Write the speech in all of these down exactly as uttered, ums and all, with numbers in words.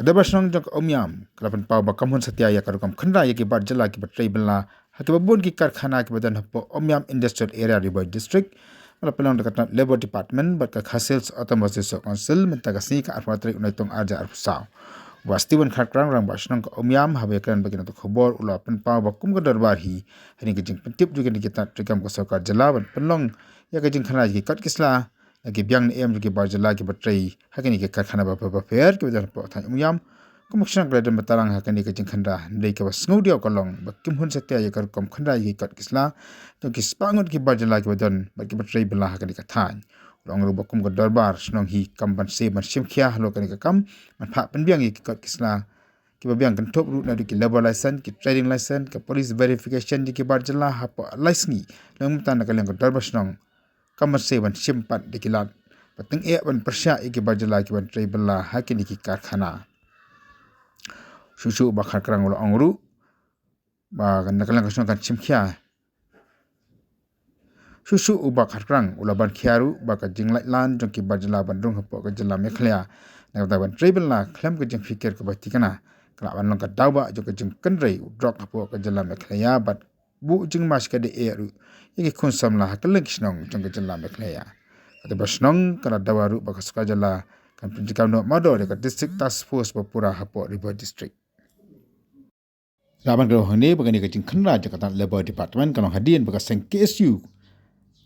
Dorbar Shnong jong ka Umiam ka la pynpaw ba kam hun satia ïa ka rukom khynra ïa ki bar jylla kiba trei bylla ha kiba bun ki karkhana kiba don hapoh Umiam Industrial Area, Ri Bhoi District. Ba la pynlong da ka tnat Labour Department bad ka Khasi Hills Autonomous District Council mynta ka sngi ka arphew tarik u Naitung arhajar arphew saw. Bah Stephen Kharkrang, Rangbah Shnong ka Umiam, haba ïakren bad ki nongthoh khubor u la pynpaw ba kum ka dorbar hi, hadien ka jingpyntip jong kine ki tnat treikam ka sorkar jylla ban pynlong ïa ka jingkhynra ïa ki kot ki sla na ki biang ne em jong ki bar jylla kiba trei ha kine ki karkhana bapher bapher kiba don hapoh thaiñ Umiam. Kum ka shnong ka la don bynta lang ha kane ka jingkhynra, hynrei kaba sngewdiaw ka long ba kim hun satia ïa ka rukom khynra ïa ki kot ki sla jong ki spah ngut ki bar jylla kiba don bad kiba trei bylla ha kane ka thaiñ. U la ong ruh ba kum ka dorbar shnong hi kam ban shem ban shim khia halor kane ka kam ban phah pynbiang ïa ki kot ki sla kiba biang, kynthup ruh naduh ki labour license, ki trading license, ka police verification ïa ki bar jylla hapoh lai sngi. Lem mynta na ka liang ka dorbar shnong kam ban shem ban shim pat da ki lad ba tyngeh ban pyrshah ïa ki bar jylla kiban trei bylla ha kine ki karkhana. Shuh shuh u Bah Kharkrang u la ong ruh ba na ka liang ka shnong kan shim khia. Shuh shuh u Bah Kharkrang u la ban khia ruh ba ka jinglait lan jong ki bar jylla ban rung hapoh ka jylla Meghalaya na ka bynta ban trei bylla khlem ka jingphikir kaba thikna ka lah ban long ka daw bah jong ka jingkynrei u drok hapoh ka jylla Meghalaya bad buh jingma shikatdei ruh ïa ki khun samla ha kylleng ki shnong jong ka jylla Meghalaya. Ka dorbar shnong ka la dawa ruh ba ka sorkar jylla kan pynjynjar noh mardor ïa ka District Task Force ba pura hapoh Ri Bhoi District. Lah ban kdew hangne ba kane ka jingkhynra jong ka tnat Labour Department ka long hadien ba ka seng K S U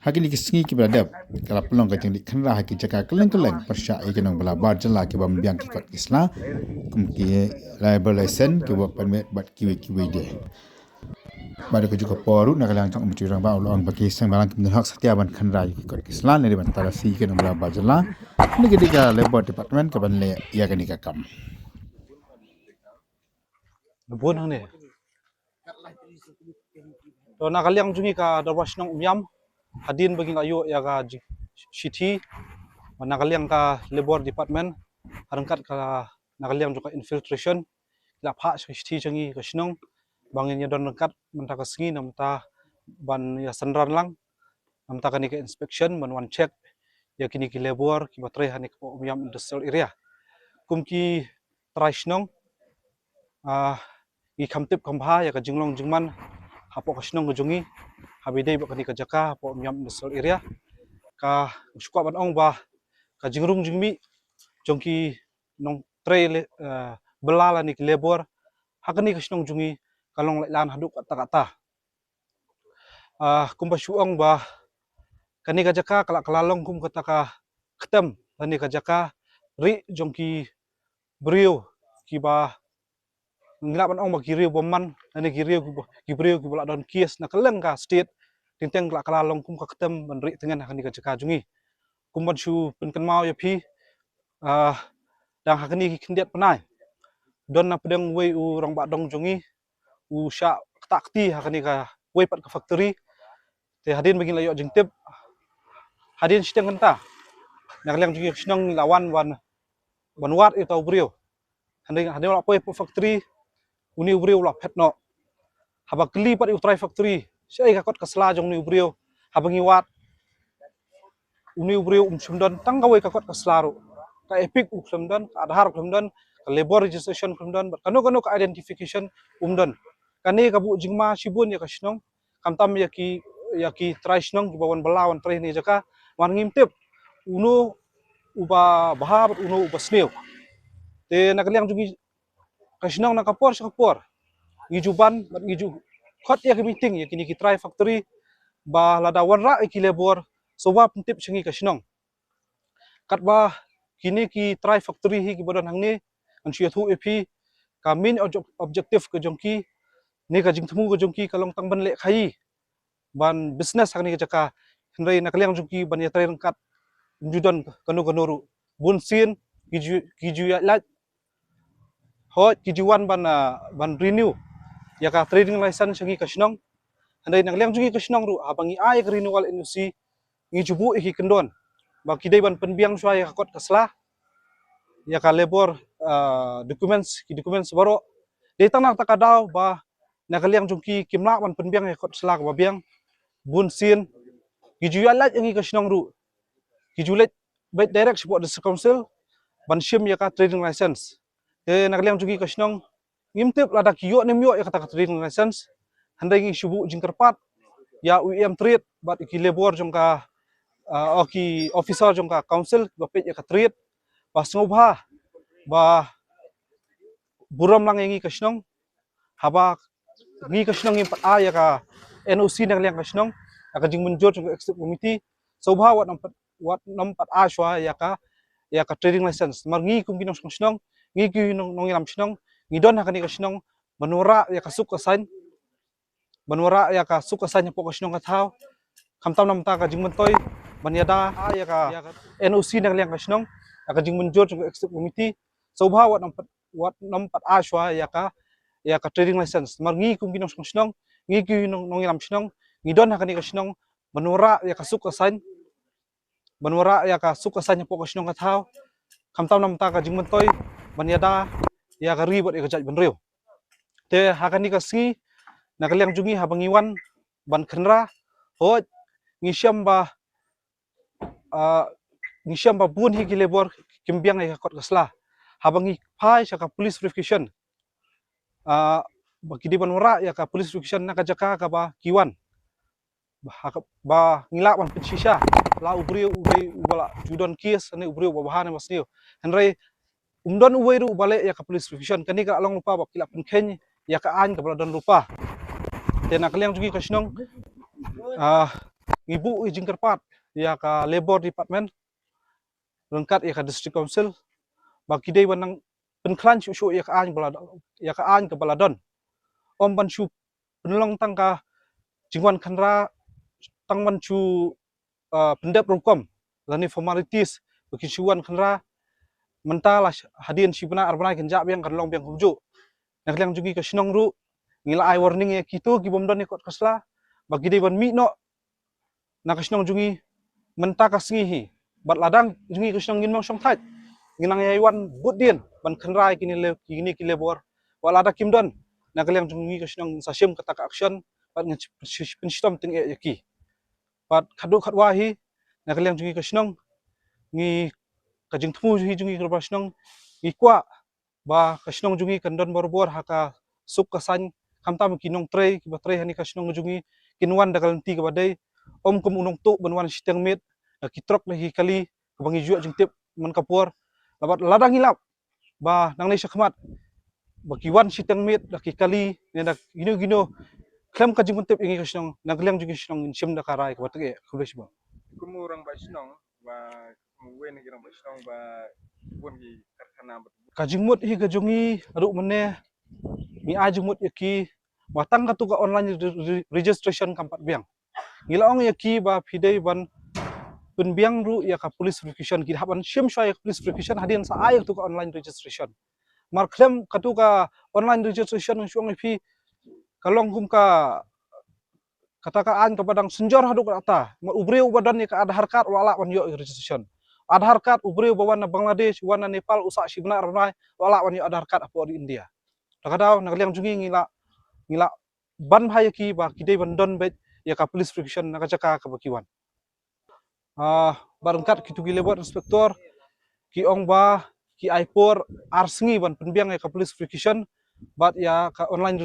ha kine ki sngi kiba la dep ka la pynlong ka jingleit khynra ha ki jaka kylleng kylleng pyrshah ïa ki nongbylla bar jylla kiba ym biang ki kot ki sla, kum ki labour license, ki work permit bad kiwei kiwei de. Bad ha kajuh ka por ruh na ka liang jong u Myntri Rangbah u la ong ba ki seng balang kim don hok satia ban khynra ïa ki kot ki sla ne ban tara shi ïa ki nongbylla bar jylla. Kane ka dei ka Labour Department kaban leh ïa kane ka kam. Bun hangne. To na ka liang jong ngi ka dorbar shnong Umiam, hadien ba ngi la ïoh ïa ka ji-, shithi na ka liang ka Labour Department, ha ryngkat ka na ka liang jong ka infiltration, ki la phah shithi jong ngi ka shnong ba ngin ïa don ryngkat mynta ka sngi na mynta ban ïa synran lang na mynta kane ka inspection ban wan check ïa kine ki labour kiba trei ha kane ka Umiam Industrial Area. Kum ki trai shnong, ah, ngi kham tip kham bha ïa ka jinglong jingman hapoh ka shnong ka jong ngi haba ïadei bad kane ka jaka hapoh Umiam Industrial Area. Ka shu kwah ban ong ba ka jingrung jingmih jong ki nongtrei le-, eh, bylla lane ki labour ha kane ka shnong jong ngi ka long lait lan haduh katta katta. Ah, kumba shu ong ba kane ka jaka ka la, ka la long kum kata ka ktem lane ka jaka rieh jong ki briew kiba ngi lah ban ong ba ki riew bymman lane ki riew kiba, ki briew kiba la don case na kylleng ka state. Teng teng ka la, ka la long kum ka ktem ban rieh tyngen ha kane ka jaka jong ngi. Kum ban shu pynkynmaw ïa phi, ah, dang ha kine ki khyndiat bnai don na pdeng uwei u rangbah dong jong ngi u shah ktah kti ha kane kawei pat ka factory. Te hadien ba ngi la ïoh jingtip, hadien shiteng kynta na ka liang jong ngi ka shnong ngi la wan ban, ban wad ïa uta u briew. Hadien, hadien u la poi hapoh factory, une u briew u la phet noh. Haba kylli pat ïa u trai factory shaei ka kot ka sla jong une u briew, haba ngi wad, une u briew um shym don tang kawei ka kot ka sla ruh. Ka EPIC u khlem don, ka Aadhaar u khlem don, ka labour registration u khlem don, bad kano kano ka identification um don. Kane ka buh jingma shibun ïa ka shnong, khamtam ïa ki, ïa ki trai shnong kiba wan bylla wan trei ha kane ka jaka, namar ngim tip uno uba bha bad uno uba sniew. Te na ka liang jong ngi ka shnong na ka por sha ka por ngi ju ban bad ngi ju khot ïa ka meeting ïa kine ki trai factory ba lada wanrah ïa ki labour shuwa pyntip sha ngi ka shnong. Katba kine ki trai factory hi kiba don hangne, ngan shu ïathuh ïa phi, ka main obje-, objective ka jong ki ne ka jingthmu ka jong ki ka long tang ban leh khaïi, ban business ha kane ka jaka. Hynrei na ka liang jong ki ban ïatrei ryngkat ym ju don kano kano ruh. Bun sien ki ju, ki ju ïaid lait, hooid ki ju wan ban, ah, ban renew ïa ka trading license sha ngi ka shnong. Hynrei na ka liang jong ngi ka shnong ruh, haba ngi ai ïa ka renewal NOC, ngi ju buh ïa ki kyndon ba ki dei ban pynbiang shuwa ïa ka kot ka sla, ïa ka labour, ah, documents, ki documents baroh. Dei tang na kata ka daw ba na ka liang jong ki kim lah ban pynbiang ïa ka kot sla kaba biang. Bun sien ki ju ïaid lait ïa ngi ka shnong ruh, ki ju leit beit direct shapoh District Council ban shim ïa ka trading license. Te na ka liang jong ngi ka shnong, ngim tip lada ki ïoh ne ym ïoh ïa kata ka trading license. Hynrei ngi shu buh jingkyrpad ïa u E M trade bad ki labour jong ka, ah, o ki officer jong ka council ba peit ïa ka trade, ba sngewbha ba burom lang ïa ngi ka shnong. Haba ngi ka shnong ngim pat ai ïa ka N O C na ka liang ka shnong, ïa ka jingmynjur jong ka executive committee, sngewbha wat nym pat, wat nym pat ai shuwa ïa ka, ïa ka trading license. Namar ngi kum ki nongshong shnong, ngi ki nong, nongïalam shnong, ngi don ha kane ka shnong ban wanrah ïa ka suk ka saiñ, ban wanrah ïa ka suk ka saiñ hapoh ka shnong ka thaw. Khamtam namar ka jingmyntoi ban ïada ïa ka N O C na ka liang ka shnong, ïa ka jingmynjur jong ka executive committee, sngewbha wat nym pat, wat nym pat ai shuwa ïa ka, ïa ka trading license. Namar ngi kum ki nongshong shnong, ngi ki nong, nongïalam shnong, ngi don ha kane ka shnong ban wanrah ïa ka suk ka saiñ, ban wanrah ïa ka suk ka saiñ hapoh ka shnong ka thaw. Khamtam namar ka jingmyntoi ban ïada ïa ka ri bad ïa ka jaitbynriew. Te ha kane ka sngi, na ka liang jong ngi haba ngi wan ban kynrad, hooid, ngi shem ba, ah, ngi shem ba bun hi ki labour kim biang ïa ka kot ka sla. Haba ngi phai sha ka police verification, ah, ba ki dei ban wanrah ïa ka police verification na ka jaka kaba ki wan, ba, ha ka, ba ngi lah ban pynshisha la u briew u dei uba la ju don case ne u briew uba bha ne ba sniew. Hynrei um don uwei ruh uba leh ïa ka police verification. Kane ka la long lypa ba ki la pynkheiñ ïa ka aiñ kaba la don lypa. Te na ka liang jong ngi ka shnong, ah, ngi buh ïa jingkyrpad ïa ka labour department ryngkat ïa ka district council ba ki dei ban nang pynkhlaiñ shuh shuh ïa ka aiñ ba la, ïa ka aiñ kaba la don. Ym ban shu pynlong tang ka jingwan kynrad, tang ban shu, ah, pyndep rukom lane formalities ba kin shu wan kynrad. Mynta la sh-, hadien shi bnai ar bnai kan jah biang, kan long biang kumjuh. Na ka liang jong ngi ka shnong ruh, ngi la ai warning ïa kito ki bym don ïa kot ka sla ba ki dei ban mih noh na ka shnong jong ngi mynta ka sngi hi. Bad lada jong ngi ka shnong ngin mong shongthait, ngin nang ïai wan bud dien ban kynrad ïa kine le, kine ki labour. Bad lada kim don, na ka liang jong ngi ka shnong ngin sa shim kata ka action bad ngin sh-, sh-, pynshitom tyngeh ïa ki. Bad khatduh khatwai hi, na ka liang jong ngi ka shnong, ngi, ka jingthmu hi jong ngi ka dorbar shnong, ngi kwah ba ka shnong jong ngi kan don barabor ha ka suk ka saiñ, khamtam ki nongtrei kiba trei ha kane ka shnong jong ngi, kin wan da ka lynti kaba dei, ym kum u nongtuh ban wan shiteng miet da ki trok da ki kali kaba ngi ju ïoh jingtip man ka por. Bad lada ngi lap ba nangne shakhmat ba ki wan shiteng miet da ki kali ne da kino kino khlem ka jingpyntip ïa ngi ka shnong, na ka liang jong ngi ka shnong ngin shim da ka rai kaba tyngeh. Khublei shibun. Kum u rangbah shnong, ba kum uwei na ki rangbah shnong ba bun ki karkhana ba. Ka jingmut hi ka jong ngi haduh mynne, ngi ai jingmut ïa ki ba tang katu ka online re-, re-, registration kam pat biang. Ngi la ong ïa ki ba phi dei ban pynbiang ruh ïa ka police verification, ki hap ban shim shuwa ïa ka police verification hadien sa ai katu ka online registration. Namar khlem katu ka online registration, ngi shu ong ïa phi, ka long kum ka, kata ka aiñ kaba dang synjor haduh katta. Namar u briew uba don ïa ka Aadhaar card u la lah ban ïoh ïa ka registration. Aadhaar card, u briew ba wan na Bangladesh, wan na Nepal, u sah shi bnai ar bnai, u la lah ban ïoh Aadhaar card hapoh ri India. Te ka daw, na ka liang jong ngi, ngi la, ngi la ban bha ïa ki ba ki dei ban don beit ïa ka police verification na ka jaka kaba ki wan. Ah, bad ryngkat kitu ki labour inspector ki ong ba ki ai por ar sngi ban pynbiang ïa ka police verification bad ïa ka online